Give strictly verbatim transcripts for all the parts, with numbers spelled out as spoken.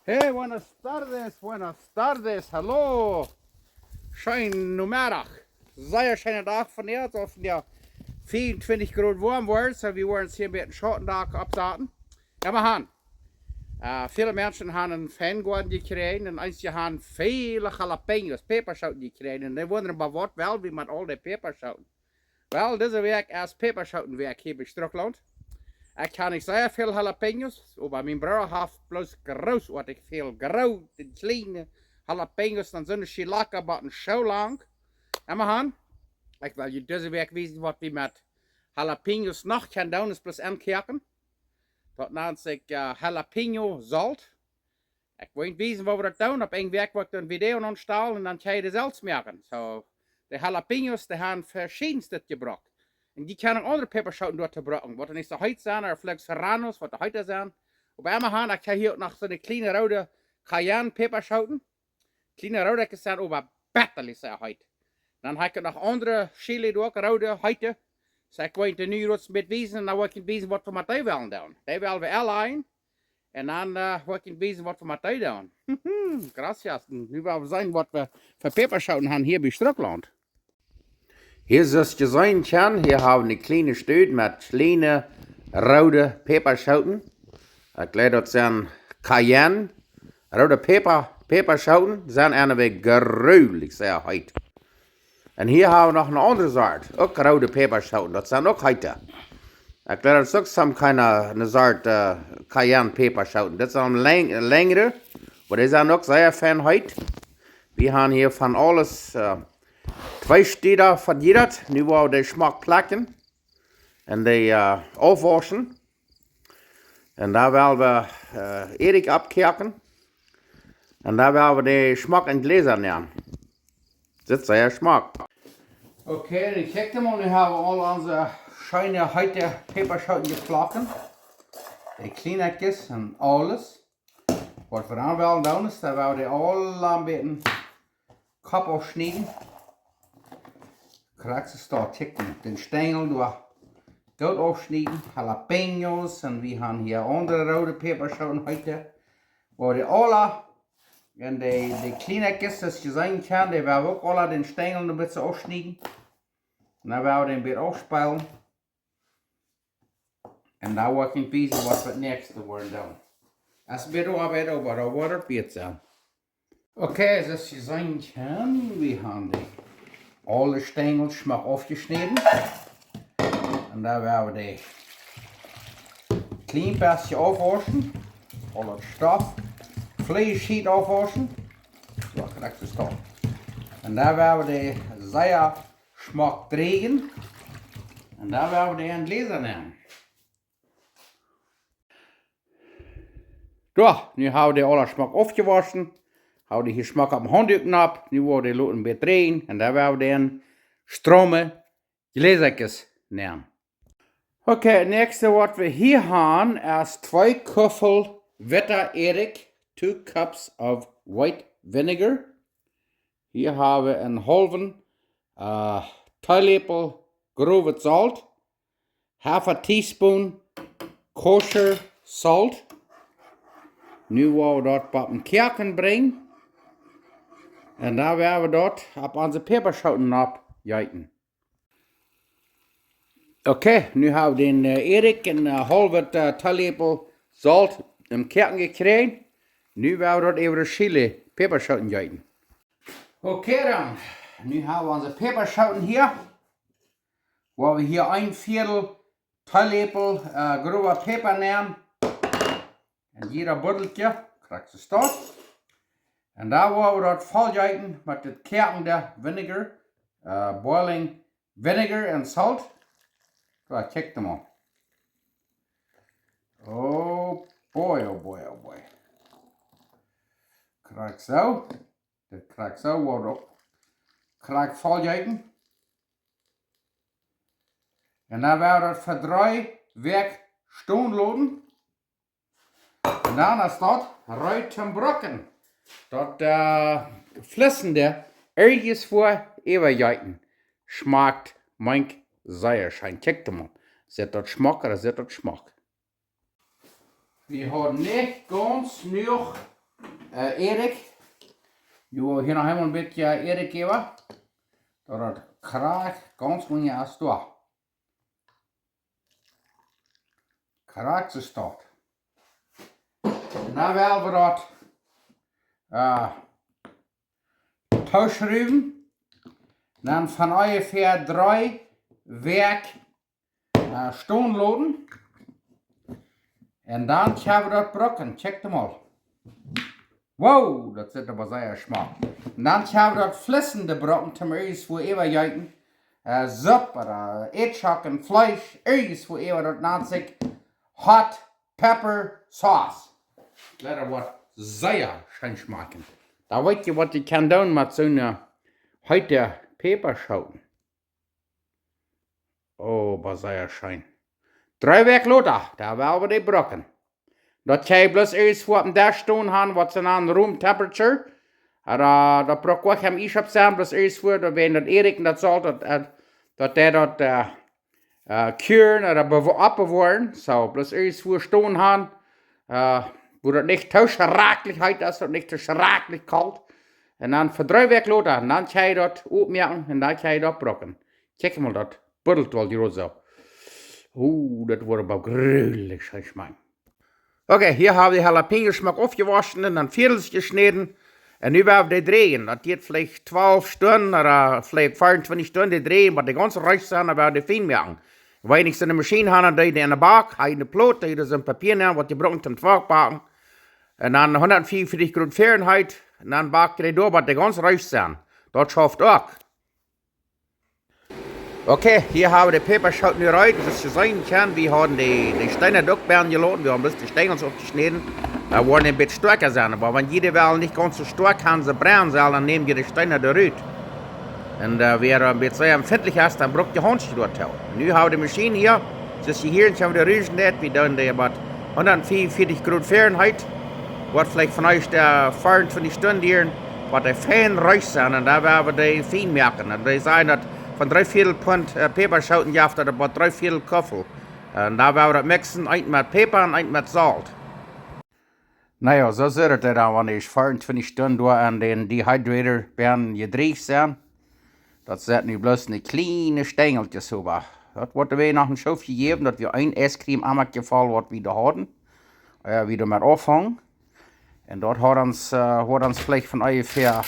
Hey, buenas tardes, buenas tardes, hallo. Scheenen Nomeddach. Sea scheena Dach vondoag, auf de fiewuntwintich Grod woam woat, soo wie woaren hia een bät Schautendak oppsaten. Jo, wie han, äh, väle Menschen han een Feingoaden jekjräajen un eenje han väle Jalapeños, Päpaschooten jekjräajen. Un dee wundren, oba waut well wie met aul dee Päpaschooten? Well, dise Wäakj es Päpaschootenwäakj hia bie Strucklaunt. Ekj ha nich sea väl Jalapeños, oba mien Brooda haft bloos grootoatich väl, groote, kjliene Jalapeños, dan sent see locka bat een Schoo lang. Jo, wie han, ekj well junt dise Wäakj wiesen, waut wie met Jalapeños noch kjennen doonen, es bloos enkoaken. Daut nant sikj, äh, Jalapeño Solt. Ekj woa junt wiesen, woo wie daut doonen. Opp eene Wäakj woa ekj een Video aunstalen un dan kjenn jie daut selfst moaken. Soo, de Jalapeños, dee han veschiednet jebrukt. Un jie kjennen uk aundre Päpaschooten doatoo brucken, waut nich soo heet sent, ooda veleicht Serranos, waut heeta sent. Oba wie han, ekj ha hia uk noch soone kjliene roode Cayenne Päpaschooten. Kjliene roode sent oba betterlich sea heet. Dan ha ekj noch aundre Chili doa, roode, heete. Soo, ekj woa junt nu bloos een bät wiesen, un dan woa ekj junt wiesen, waut wie met dee wellen doonen. Dee wellen wie aula aun. Un dan, äh, woa ekj junt wiesen, waut wie met dee doonen. Gracias. Nu woa wie seenen, waut wie fa Päpaschooten han hia bie Strucklaunt. Hia, soo aus jie seenen kjennen, hia ha wie eene kjliene Stud met kjliene roode Päpaschooten. Ekj jleew, daut sent Cayenne. Roode Päpa, Päpaschooten sent eenwäajen grulich sea heet. Un hia ha wie noch eene aundre Sort, uk roode Päpaschooten, daut sent uk heete. Ekj jleew, daut es uk soone kjeene, eene Sort, äh, Cayenne Päpaschooten. Daut sent lenj-, lenjre, oba dee sent uk sea fein heet. Wie han hia von aules, äh, twee Stekja von jieda. Nu woa wie dee schmock plekjen un dee, äh, aufwauschen. Un dan well wie, äh, Ädikj oppkoaken. Un dan well wie dee schmock en Jläsa nämen. Sitt sea schmock. Okay, dan kjikj mol, nu ha wie aul onse scheene heete Päpaschooten jeplekjt. De Kjlienekjes un aules. Waut wie dan wellen doonen es, dan woa wie dee aula een bät Kopp aufschnieden. Krakjt soo, kjikj, dän Stenjel doa goot aufschnieden. Jalapeños, un wie han hia aundre roode Päpaschooten, heete. Woa wie dee aula, un de, de Kjlienekjes, soo aus jie seenen kjennen, dee woa wie uk aula dän Stenjel een bät aufschnieden. Un dan woa wie dee een bät aufspälen. Un dan woa ekj junt wiesen, waut wie daut näakjste woaren doonen. Es een bät Oabeit, oba daut woat daut wieet sennen. Okay, soo aus jie seenen kjennen, wie han dee aule Stenjels schmock aufjeschnäden. Un dan woa wie dee kjlien bät aufwauschen. Aul daut Stoff. Fleesch heet aufwauschen. Soo, krakjt soo. Un dan woa wie dee sea schmock dräjen. Un dan woa wie dee en Jläsa nämen. Soo, nu ha wie dee aula schmock aufjewauschen. Ha wie dee hia schmock opp dän Haunduk nopp. Nu woa wie dee loten bät dräjen. Un dan woa wie dee en strome Jläsasch nämen. Okay, näakjste waut wie hia han es twee Kuffel witta Ädikj, two cups of white vinegar. Hia ha wie een haulwen, äh, Teeläpel growet Solt, half a teaspoon kosher salt. Nu woa wie daut bie dän Koaken brinjen. Un dan woa wie daut opp onse Päpaschooten nopp jeeten. Okay, nu ha wie dän, äh, Ädikj un, äh, haulwet, äh, Teeläpel Solt em Koaken jekjräajen. Nu woa wie daut äwa de Chili Päpaschooten jeeten. Okay dan, nu ha wie onse Päpaschooten hia. Woa wie hia een Viedel Teeläpel, äh, growa Päpa nämen. En jieda Buddelkje, krakjt soo. Un dan woa wie daut voll jeeten met daut koakende vinegar, äh, boiling vinegar and salt. Soo, kjikj mol. Oh boy, oh boy, oh boy. Krakjt soo. Daut krakjt soo woat uk krakjt voll jeeten. Un dan woa wie daut fa dree Wäakj stonen loten. Un dan es daut reed toom brucken. Daut, äh, Flissende irjentwua äwajeeten. Schmakjt, meent ekj, sea scheen. Kjikj mol. Sitt daut schmock, ooda sitt daut schmock? Wie haben nich gaunz jenuach Äh, Edik. Jo, hia noch eemol een bät Edik äwa. Daut daut krakjt gaunz unja es doa. Krakjt soo steit. Un dan woa wie daut, äh, tooschruwen. Dan von onjefäa dree Wäakj, äh, stonen loten. Un dan kjenn wie daut brucken. Check daut mol. Wow, daut sitt oba sea schmock. Un dan kjenn wie daut flissende brucken, toom irjentwua äwajeeten. Äh, Supp ooda Ätschocken, Fleesch, irjentwua äwa, daut nant sikj Hot Pepper Sauce. Daut woat sea scheen schmakjen. Dan weet jie, waut jie kjennen doonen met soone heete Päpaschooten. Oh, oba sea scheen. Dree Wäakj lota, dan woa wie dee brucken. Daut kjenn jie bloos irjentwua oppem Desch stonen han, waut see nanen room temperature. Ooda daut brukt uk kjeen Iess opp sennen, bloos irjentwua, daut wan daut Edik un daut Solt, daut, äh, daut deit daut, äh, äh, curen ooda bewo-, oppbewoaren. Soo, bloos irjentwua stonen han, äh, wua daut nich too schrakjlich heet es, daut nich too schrakjlich kolt. Un dan fa dree Wäakj lota, un dan kjenn jie daut oppmoaken un dan kjenn jie daut brucken. Check mol, daut buddelt aul jrod soo. Uh, daut woat oba grulich scheen schmakjen. Okay, hia hab wie de Jalapeños schmock aufjewoschen un en Vieedels jeschnäden. Un nu woa wie dee dräjen. Daut diet veleicht twalf Stunden ooda veleicht veeauntwintich Stunden, dee dräjen, waut dee gaunz reif sent, dan woa wie dee fien moaken. Wan jie nich soone Maschien han, dan doo jie dee enne Bak, hab jie eene Plot, doo jie soon Papia nämen, waut jie brucken toom Twock backen. Un dan hundatfiefunfieetich Grod Fahrenheit, un dan backt jie dee doa, waut dee gaunz reif sent. Daut schauft uk. Okay, hia hab wie de Päpaschooten nu reed. Soo aus jie seenen kjennen, wie hauden de, de Steena uk bie jeloten, wie hauden bloos de Stenjels aufjeschnäden. Daut woat een bät stoakja sennen, oba wan jie dee wellen nich gaunz soo stoakj han, soo brennen sellen, dan nämt jie de Steena doa rut. Un, äh, wäa een bät sea empfintlich es, dan brukt jie Hauntschen doatoo. Nu hab wie de Maschien hia, soo aus jie hieren, kjenn wie dee ruschen, daut, wie doonen dee opp hundatfiefunfieetich Grod Fahrenheit, woat veleicht von ieescht, äh, veeauntwintich Stunden dieren, waut dee fien reif sent, un dan woa wie dee fien moaken. Un dee sajen, daut von dree Vieedel Punt, äh, Päpaschooten jeft daut oba dree Vieedel Kuffel. Un dan woa wie daut mixen, eent met Päpa un eent met Solt. Na jo, soo sitt daut dan, wan dee veeauntwintich Stunden doa aun dän Dehydrator bie jedrieecht sent. Daut sent nu bloos ne kjliene Stenjelkjes äwa. Daut woat wie noch een Schoof jäwen, daut wie een Ice Cream Amakje voll, waut wie doa hauden. Äh, wie doa met aunfungen. Un daut haud ons, äh, haud ons veleicht von onjefäa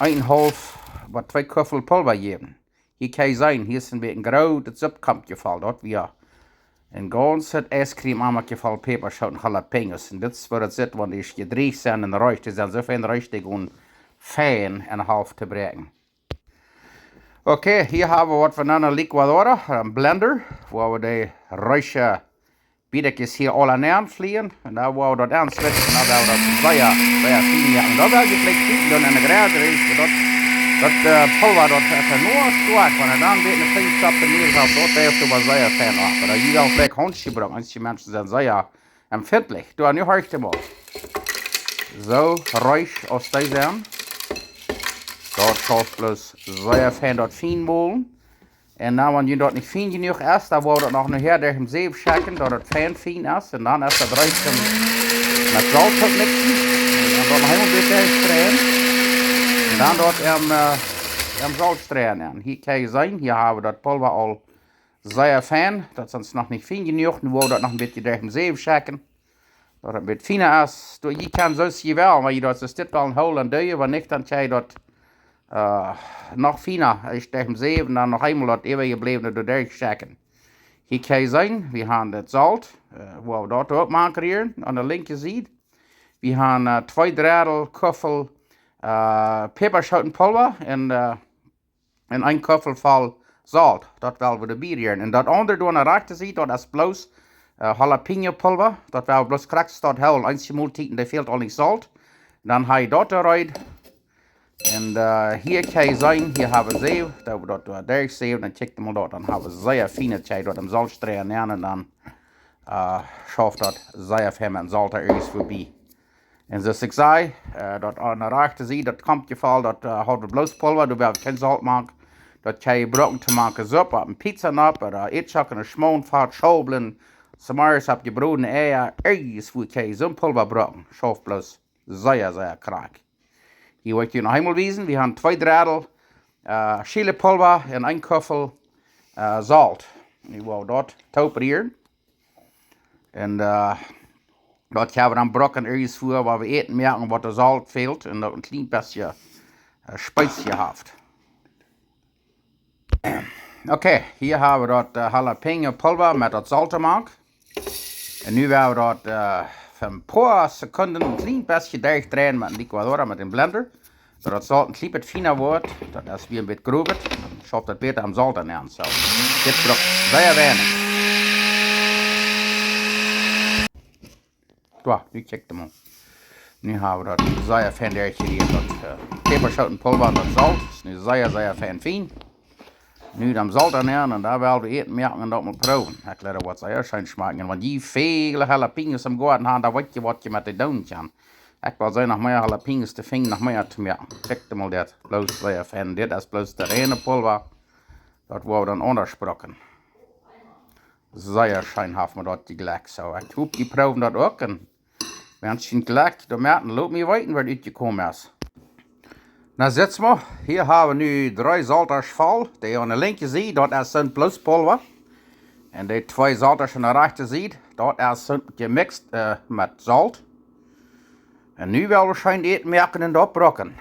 eenenhaulf bat twee Kuffel Pulva jäwen. Hia kjenn jie seenen, hia es een bät een grootet Suppkoppje voll, daut wia een gaunzet Ice Cream Amakje voll Päpaschooten, Jalapeños. Un dit es woo daut sitt, wan dee jedrieecht sent un reif, dee sent soo fien reif, dee gonen fien enne Halft to bräakjen. Okay, hia hab wie waut wie nanen Licuadora, een Blender, wua wie dee reefe Bietkjes hia aul aun flieen. Un dan woa wie daut aunswitschen, dan woa wie daut sea, sea fien moaken. Un dan woa wie veleicht kieken, dan enne Gräd, daut, daut, äh, Pulva, daut es noch stoakj, wan et dan wada ne kjliene Stap to mea haft, daut deit oba sea fien auf. Oba jie wellen veleicht Hauntschen brucken, eenje Menschen sent sea empfintlich. Doa, nu horcht mol. Soo reif aus dee sent. Daut schauft bloos sea fien daut fien molen. Un dan, wan jie daut nich fien jenuach es, dan woa wie daut noch nohäa derch dän Säw schekjen, daut daut fien fien es. Un dan es daut reif toom met Solt mixen. Un dan daut noch eemol bitte streien. Un dan daut em, äh, em Solt streien. Un hia kjenn jie seenen, hia hab wie daut Pulva aul sea fien. Daut es ons noch nich fien jenuach. Nu woa wie daut noch een bät derch dän Säw schekjen. Daut et een bät fiena es. Doa, jie kjennen soo aus jie wellen, wan jie daut soo dit wellen hoolen, dan doo jie, wan nich, dan kjenn jie daut, äh, noch fiena, ieescht derch dän Säw un dan noch eemol daut äwajebläwne doa derch schekjen. Hia kjenn jie seenen, wie haben daut Solt, äh, wua wie daut uk mank rieren, aun de linkje Sied. Wie haben, äh, twee Dreddel Kuffel, äh, Päpaschootenpulva un, äh, un een Kuffel voll Solt. Daut woa wie doabie rieren. Un daut aundre doa aun de rajchte Sied, daut es bloos, äh, Jalapeño Pulva. Daut woa wie bloos krakjt soo hoolen. Eenje Moltieden, dee fält aul nich Solt. Dan hab jie daut doa reed. Un, äh, hia kjenn jie seenen, hia hab wie Säw, daut wie daut doa derch säwen, dan check mol daut. Dan hab wie sea fienet, kjenn jie daut em Solt streien, jo, un dan, äh, schauft daut sea fien met Solt doa irjentwua bie. Un soo aus ekj säd, äh, daut aun de rajchte Sied, daut Koppje voll, daut, äh, haud wie bloos Pulva, doa woa wie kjeen Solt mank. Daut kjenn jie brucken toom mank Supp, opp eene Pizza nopp, ooda Ätschocken, Schmauntfat, Schaublen, Samars opp jebrodne Eia, irjentwua kjenn jie soon Pulva brucken, schauft bloos. Sea, sea krakjt. Hia woa ekj junt noch eemol wiesen. Wie haben twee Drettel äh, Chilipulva un een Kuffel äh, Solt. Nu woa wie daut tooprieren. Un äh, daut woa wie dan brucken irjentwua, wua wie Äten moaken, waut daut Solt fält un daut een kjlien bät äh, Spice haft. Okay, hia haben wie daut äh, Jalapeño Pulva met daut Solt jemoakt. Un nu woa wie daut äh, fa een poa Sekunden een kjlien bät derchdreien met een Licuadora, met een Blender. Daut daut Solt een kjlien bät fiener woat, daut es wada een bät growa, dan schauft daut bäta aum Solt aun. Soo, dit brukt sea weinich. Soo, nu kjikj mol. Nu haben wie daut sea fein derchjerieet, daut äh, Päpaschotenpulva un daut Solt. Es nu sea, sea fein fien. Nu daut Solt aun un dan woa wie Äten moaken un daut mol proowen. Ekj jleew daut woat sea scheen schmakjen. Un wan jie väl Jalapeños em Goaden haben, dan weet jie waut jie met dee doonen kjennen. Ekj well seenen noch mea Jalapeños to finjen, noch mea to moaken. Kjikj mol dit, bloos sea fein. Dit es bloos daut reine Pulva. Daut woa wie dan aundasch brucken. Sea scheen haft mie daut jejlekjt. Soo, ekj hop, jie proowen daut uk. Un wan jie jejlekjt haben, dan lot mie weeten, woo daut utjekomen es. Na, sitt mol, hia haben wie nu dree Soltasch voll. Dee aun de linkje Sied, daut es soont bloos Pulva. Un dee twee Soltasch aun de rajchte Sied, daut es soont jemixt äh, met Solt. Un nu woa wie scheen Äten moaken un daut brucken.